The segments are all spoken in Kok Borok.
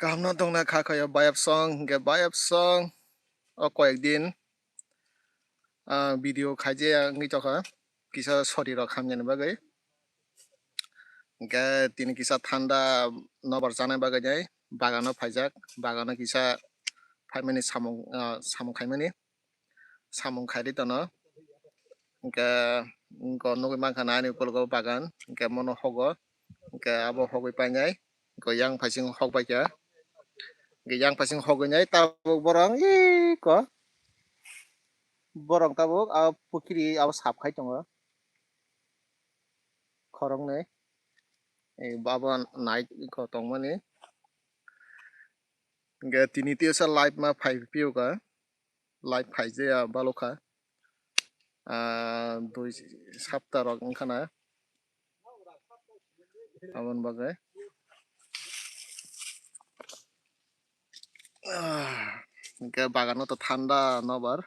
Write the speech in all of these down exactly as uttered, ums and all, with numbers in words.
Kaham no tongna kha khayo bayap song, hingke bayap song o koyek din, ah, video khaijaya wngwi tokha, kisa sori rok hamyani bagwi. Hingke tini kisa thanda nobar chana bagwi nai bagano phaijak, bagano kisa phaimani samung, ah, samung khaimani. Samung khaidi tono. Hingke, hingke nugwi mankha na ani ukologo bagan, hingke mono hogo, hingke abo hogwi painai, hingke yang phaising hok baikha, hingke yang phaising hogwi nai tabuk borok iko, borok tabuk a pukhiri abo sap khai tongo, khoroknwi, abo nai iko tongmani, hingke tini tisa live ma phai phiyokha. Live khaijaya balokha, ah, dui sapta rok wngkhana aboni bagwi, ah, hingke bagano to thanda nobar,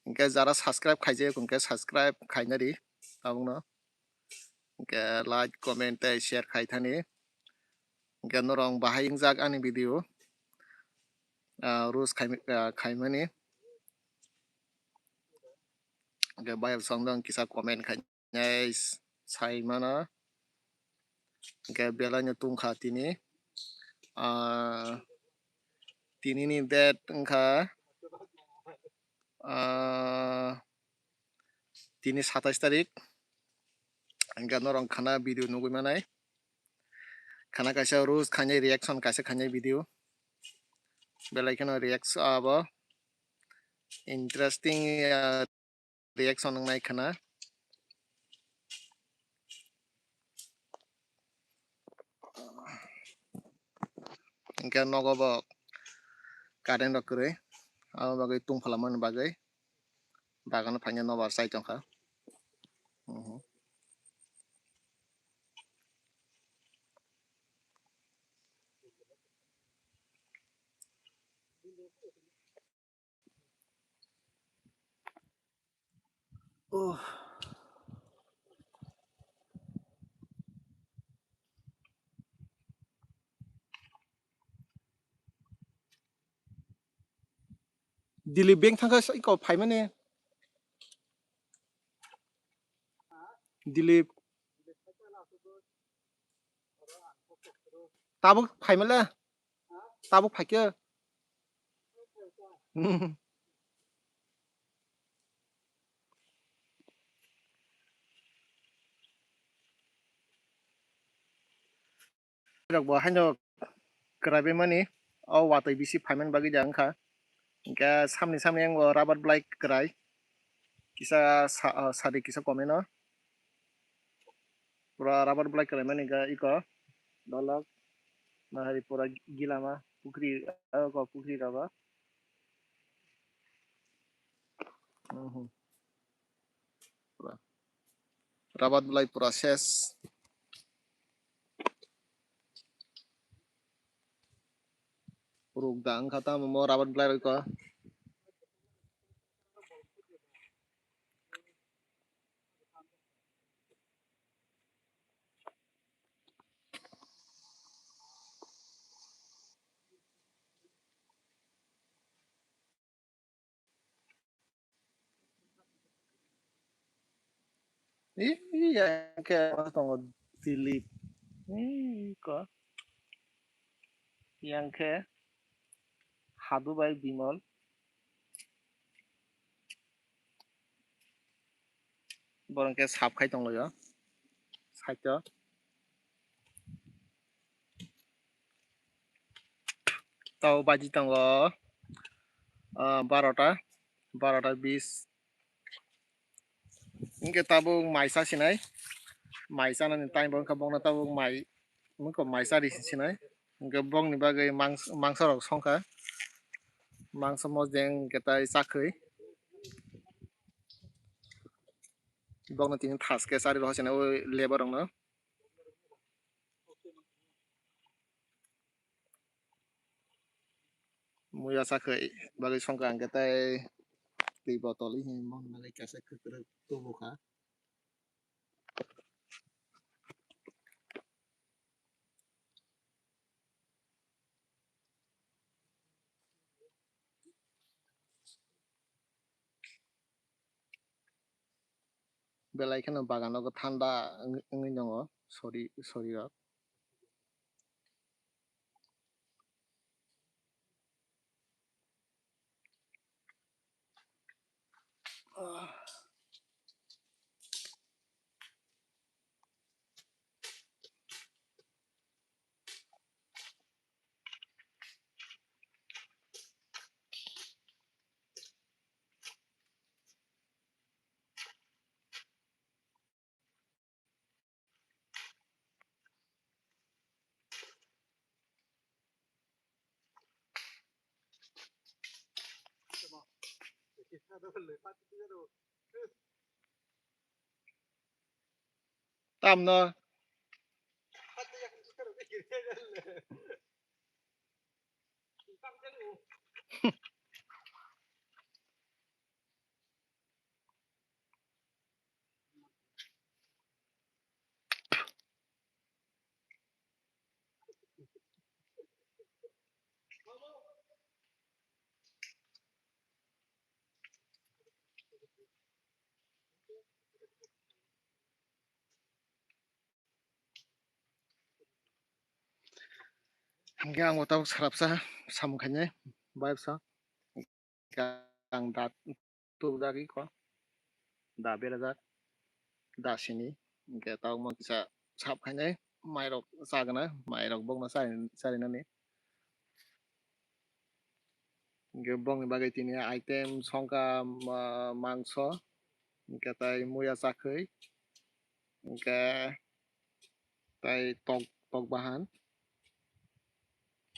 hingke jara subscribe khaijaya hingke subscribe khainari tabukno. Hingke like, comment tei share khai thani. Hingke norok bahai wngjak ani video, ah, roast khai, ah, khaimani. Hingke bayar song dong kisa comment khainai sai mano. Hingke belai no tungkha tini. Ah, tini ni date wngkha, ah, tini satais tarik. Hingke norok khana video nugwi manai. Khana kaisa roast khainai reaction kaisa khainai video. Belai kheno reaction abo interesting, ah, reaction wngnai khana. Hingke nogo bo current rok kwrwi, abo bagwi tungphalamani bagwi bagano phaina nobar chai tongkha. Mhm. Oh. Dilip bank thangkha iko phaimani. Dilip. Tabuk phaimale. Tabuk phaikhe. Rok bo haino kwraibai mani, o watwi bisi phaimani bagwi da wngkha. Hingkhe samni samni ang bo rubber blai kwrai kisa sa-, ah, sadi kisa komeno. Pura rubber blai kwrai mani ga iko dolok nahari pura gilama pukri, ah, iko pukri rogo. Mhm. Pura. Rabat belai pura ses. Ruk da wngkha tamo mo rabat belai rwkha. Ih, yang khe tongo Dilip. Ih, ko. Yang khe Hadu bai Bimol. Borok khe sap khai tonglaio. Side o. Tau baji tongo, ah, barota, barota bis. Hingke tabuk mai sa sinai. Mai chanani time bo wngkha bokno tabuk mai, wngkha mai chari sinai. Hingke bokni bagwi mangs-, mangsa rok songkha. Mangsa mojeng hingke tai chakhwi. Bokno tini thaske chari rw sinai o lebar rokno. Muya chakhwi bagwi songkha hingke tai twi botol hi monna bagwi kaisa kwkhwrang tubu kha. Belai kheno bagan nogo thanda wng-, wngwi nongo sori, sorirok. Tamno. Hingke ang bo tabuk sarapsa samung khainai, bayapsa. Ang da tubjagwi kho, da berajak, da sini, hingke tabuk mo kisa sap khainai, mairok chagna, mairok bokno chari-, charinani. Hingke bongni bagwi tini item songkha, ma-, mangso, hingke tai muya chakhwi, hingke tai tok, tok bahan,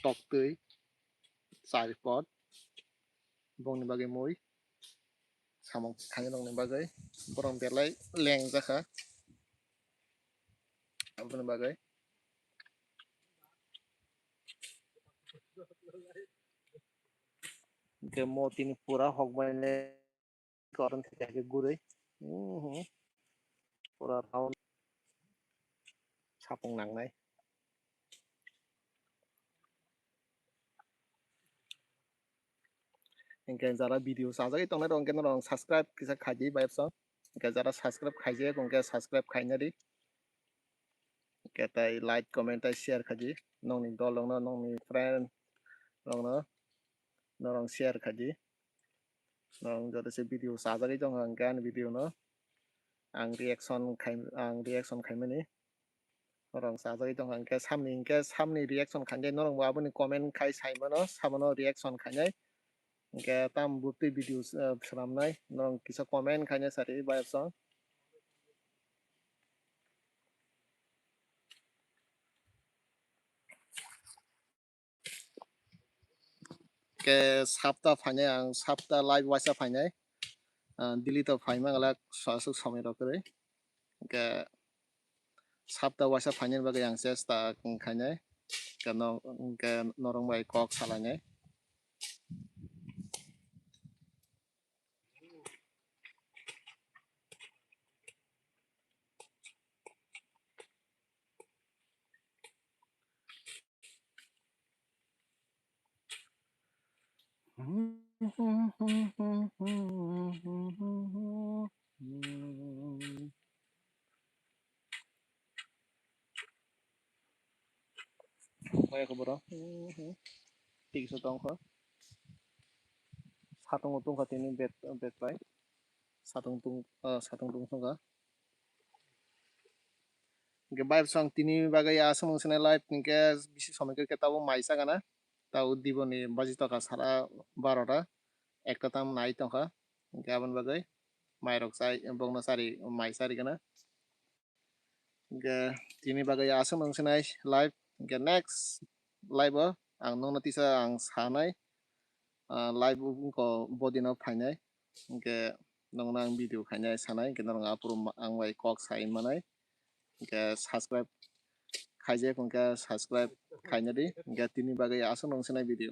tok twi, chari pot, bongni bagwi mui, samung khainai rokni bagwi, borok belai lengjakha, aboni bagwi. Hingke mo tini pura hokbaine koron theke gurui. Mhm. Pura round sapung nangnai. Hingke jara video sajagwi tongnai rok hingke norok subscribe kisa khaidi bayapsa. Hingke jara subscribe khaijak hingke subscribe khainadi. Hingke tai like, comment, tai share khaidi. Nongni dol rokno, nongni friend rokno norok share khaidi. Norok joto se video sajagwi tongkha hingke ani video no ang reaction khai, ang reaction khaimani. Norok sajagwi tongkha hingke samni hingke samni reaction khainai norok bo aboni comment khai saimano, samano reaction khainai. Hingke tam butwi video, eh, swnamnai norok kisa comment khainai sari bayapsa. Ke sapta phainai ang, sapta live waisa phainai, ah, Delhi to phaima glak aswk somoi rok kwrwi. Ke sapta waisa phainai bagwi ang chesta khainai, ke no, ke norok bai kok salainai. Maya khe borok. Tiksa tongkha. Satung tongkha tini bet, bet bai. Satung tung, ah, satung tung tongkha. Hingke bayapsa ang tini bagwi aswk nung sinai live hingke bisi somoi khe tabuk mai chagana. Tabuk diboni baji tokha sara barota, ekta tam nai tongkha. Hingke aboni bagwi mairok chai, bokno chari, mai chari gana. Hingke tini bagwi aswk nung sinai live, hingke next live o ang nungno tisa ang sanai, ah, live o wngkha bodino phainai, hingke nungno ang video khainai sanai, hingke norok aphuru ma-, ang bai kok sai manai, hingke subscribe khaijak hingke subscribe khainadi, hingke tini bagwi aswk nung sinai video.